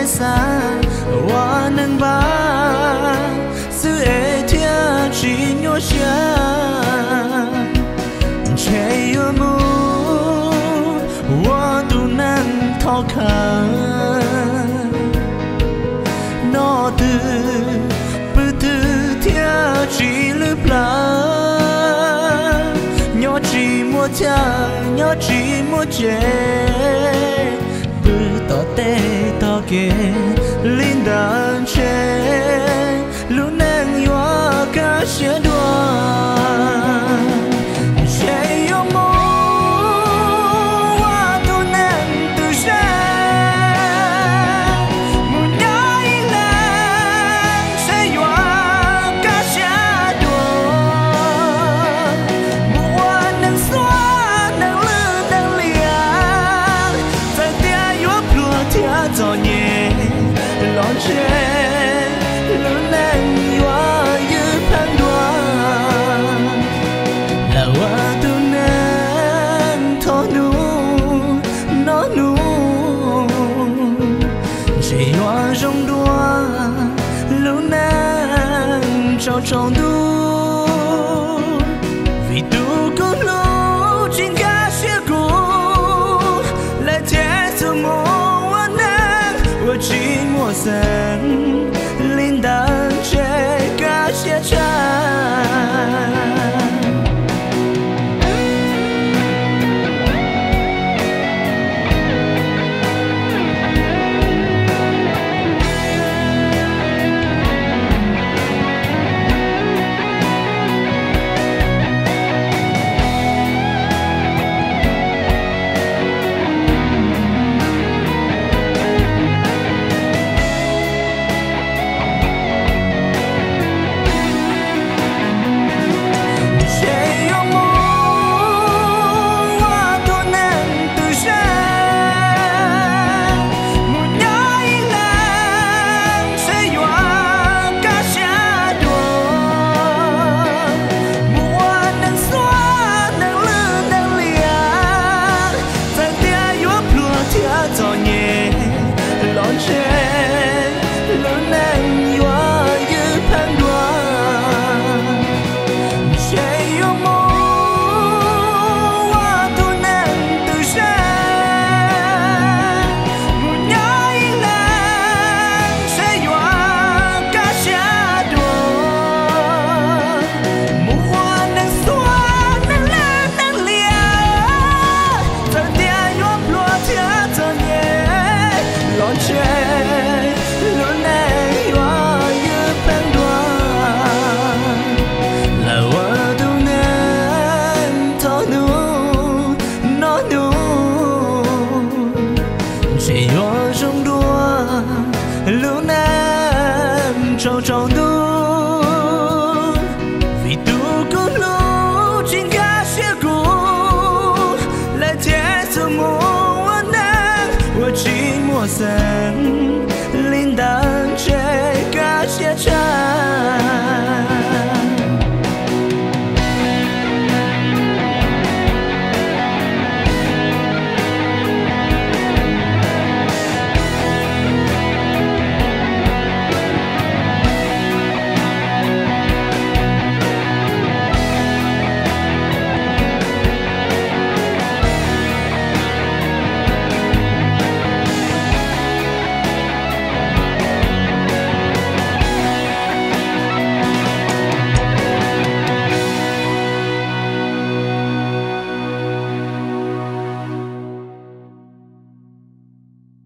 xav ua neeg npab xwb es thiaj tsis nyuaj siab. Ntshe yuav mus ua tus neeg thov khawv, noj twg pw twg thiaj tsis lwj plawv, nyob tsis muaj chaw nyob tsis muaj tsev, pw tom teb tom kev li ntawd ntshe lub neej yuav kaj siab dua. Ntshe yuav mus ua tus neeg twm ze, mus nyob ib leeg ntshe yuav kaj siab dua. Mus ua neeg xuab neeg lwj neeg liam, txawm tias yuav pluag thiab txom nyem los ntshe lub neej yuav ywj pheej dua. Lawv ua tus neeg thov hnub noj hnub, ntshe yuav zoo dua lub neej tsaus tsaus ntuj. Vim tus kuv hlub tsis nkag siab kuv, lawv thiaj xub mus ua neeg uas tsis muaj xeev, li ntawd ntshe kaj siab tshaj. Ntshe yuav mus ua tus neeg twm ze, mus nyob ib leeg ntshe yuav kaj siab dua. Mus ua neeg xuab neeg lwj neeg liam, txawm tias yuav pluag thiab txom nyem los ntshe lub neej yuav ywj pheej dua. Ntshe yuav mus ua tus neeg twm ze, mus nyob ib leeg ntshe yuav kaj siab dua. Mus ua neeg xuab neeg lwj neeg liam, txawm tias yuav pluag thiab txom nyem los ntshe lub neej yuav ywj pheej dua. Lawv ua tus neeg thov hnub noj hnub, ntshe yuav zoo dua lub neej tsaus tsaus ntuj.